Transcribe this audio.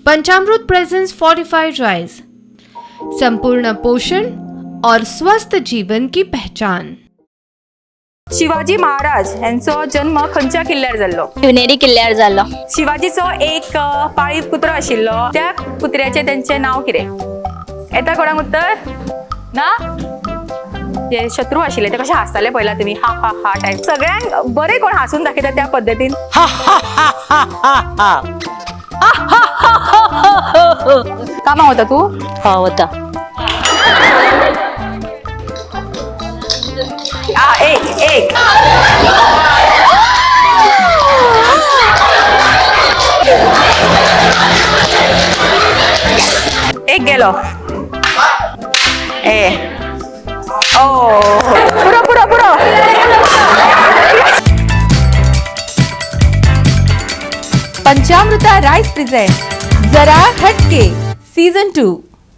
पंचामृत presents fortified rice, संपूर्ण पोषण और स्वस्थ जीवन की पहचान। शिवाजी महाराज यांचो जन्म खंयच्या किल्ल्यार जाल्लो? शिवनेरी किल्ल्यार जाल्लो। शिवाजीचो एक पाळीव कुत्रो आशिल्लो, त्या कुत्र्याचें तेंचें नांव कितें? येता कोणाक उत्तर ना? जे शत्रू आशिल्ले ते कशे हांसताले पळयला तुमी? हा हा हा टायप। सगळ्यांक बरे कोण हांसून दाखयता त्या पद्दतीन। कामाक वता तूं? हो वता। आ, एक एक एक गेलो। ए ओ पुरो पुरो पुरो। पंचामृता राइस प्रेजेंट जरा हटके सीजन 2।